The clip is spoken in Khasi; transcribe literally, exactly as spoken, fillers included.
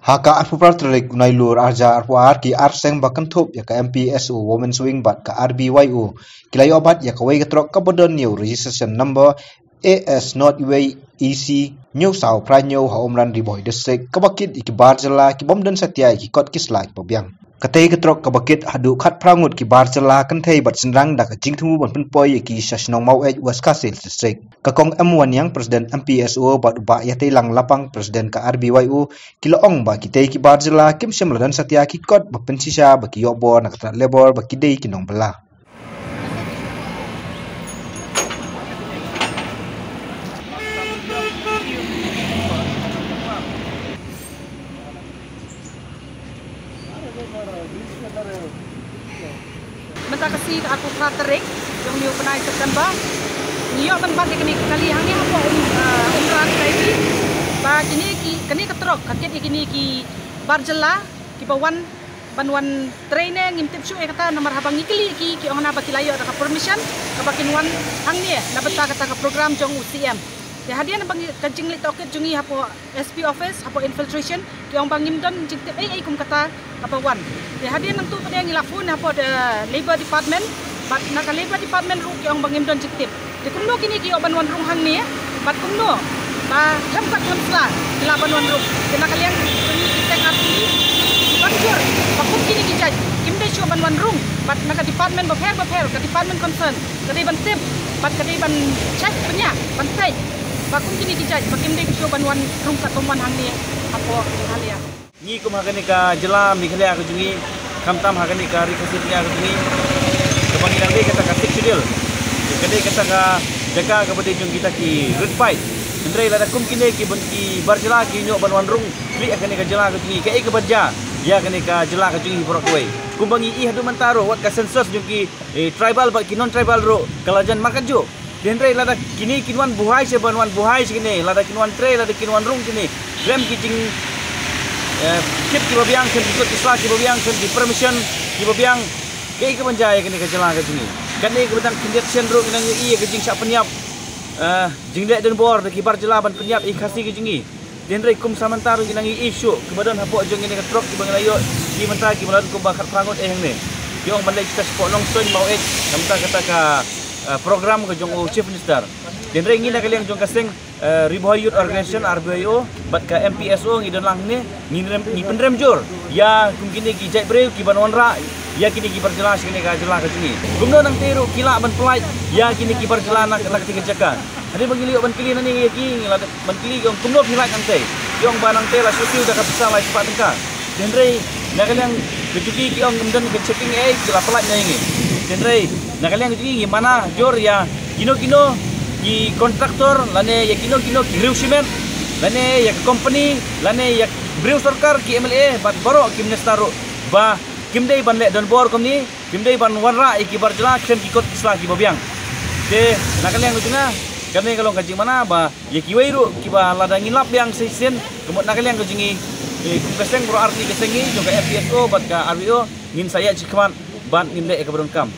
Ha ka arphew phra tarik u Nailur arhajar arphew ar, ki arseng ba kynthup ïa ka M P S O Women's Wing bad ka R B Y O ki la ïoh bat ïa kawei ka trok kaba don ïa u registration number A S not E C hynñiew saw phra hynñiew ha Umran, Ri Bhoi District, kaba kit ïa ki bar jylla ki bym don satia ïa ki kot ki sla kiba biang. Katei ka trok kaba kit haduh khatphra ngut ki bar jylla, kynthei bad shynrang, da ka jingthmu ban pynpoi ïa ki sha shnong Maweit, West Khasi Hills District. Ka Kong M Wanniang, President M P S O, bad u Bah Ïateilang Lapang, President ka R B Y O, ki la ong ba kitei ki bar jylla kim shym la don satia ki kot ba pynshisha ba ki ïoh bor na ka tnat labour ba ki dei ki nongbylla. Mynta ka sngi ka arphew phra tarik jong une u bnai September, ngi ïoh ban bat ïa kane ka kali hangne hapoh, um, ah, Umran Society. Ba kine ki, kane ka trok ka kit ïa kine ki bar jylla kiba wan ban wan trei ne ngim tip shuh ïa kata, namar haba ngi kylli ïa ki, ki ong na ba ki la ïoh da ka permission kaba kin wan hangne na bynta kata ka program jong u C M. Te hadien ba ngi, ka jingleit tohkit jong ngi hapoh S P office, hapoh infiltration, ki ong ba ngim don jingtip ei ei kum kata kaba wan. Te hadien nangtu pat ngi la phone hapoh the Labour Department, bad na ka Labour Department ruh ki ong ba ngim don jingtip. Te kumno kine ki ïoh ban wan rung hangne, bad kumno ba khlem kot khlem sla ki lah ban wan rung? Te na ka liang jong ngi ki seng artylli, ban jur ba kum kine ki jait kim dei shuh ban wan rung, bad na ka department bapher bapher, ka department concern ka dei ban tip bad ka dei ban check, pynïaid, ban peit ba kum kine ki jait ba kim dei shuh ban wan rung katkum wan hangne hapoh Meghalaya. Ngi kum ha kane ka jylla Meghalaya ka jong ngi, khamtam ha kane ka Ri Khasi Jaiñtia ka jong ngi, kaba ngi dang dei kata ka Sixth Schedule, ka dei kata ka jaka kaba dei jong kita ki rit paid. Hynrei lada kum kine ki bun ki bar jylla ki ïoh ban wan rung khlem ha kane ka jylla ka jong ngi, kaei kaban jia ïa kane ka jylla ka jong ngi baroh kawei? Kumba ngi i haduh mynta ruh, wat ka census jong ki, eh, tribal bad ki non tribal ruh ka la jan markatjuh. Te hynrei lada kine kin wan buhai sha, ban wan buhai sha kine, lada kin wan trei, lada kin wan rung kine, khlem ki jing, eh, tip kiba biang, khlem ki kot ki sla kiba biang, khlem ki permission kiba biang, kaei kaban jia ïa kane ka jylla ka jong ngi? Kane kaba dang khyndiat shen ruh ngi nang ïohi ïa ka jingshah pynïap, eh, jingleh donbor da ki bar jylla ban pynïap ïa ki Khasi ka jong ngi. Te hynrei kum sa mynta ruh ngi nang ïohi shuh kiba don hapoh jong kine ki trok kiba ngi la ïoh, ki mynta kiba la don kumba khatphra ngut eh hangne. Ki ong ban leit kita shapoh Nongstoiñ, Maweit, na bynta kata ka, eh, program ka jong u Chief Minister. Te hynrei ngi na ka liang jong ka seng, eh, Ri Bhoi Youth Organization, R B Y O, bad ka M P S O ngi don lang hangne, ngi rem, ngi pynrem jur ïa kum kine ki jait briew kiban wanrah ïa kine ki bar jylla sha kane ka jylla ka jong ngi. Kumno nangtei ruh ki lah ban pynlait ïa kine ki bar jylla na, na katei ka jaka? Hadien ba ngi la ïoh ban kylli nangne ïa ki, ngi la ban kylli ki ong kumno phi lait nangtei. Ki ong ba nangtei la shu siew da ka pisa lai spah tyngka. Te hynrei na ka liang ka jong ki, ki ong ym don ka checking ei, ki la pynlait na ïa ngi. Te hynrei na ka liang ka jong ngi, ngi mana jur ïa kino kino ki contractor lane ïa kino kino ki riew shimet lane ïa ka company lane ïa briew sorkar, ki M L A bad baroh ki minister ruh, ba kim dei ban leh donbor kumne, kim dei ban wanrah ïa ki bar jylla khlem ki kot ki sla kiba biang. Te na ka liang ka jong nga, kane ka long ka jingmana ba ïa kiwei ruh kiba lada ngin lap biang shisien, ka mut na ka liang ka jong ngi, eh, kum ka seng baroh artylli ka seng ngi jong ka M P S O bad ka R B Y O, ngin sa ïaid shakhmat bad ngin leh ïa kaba donkam.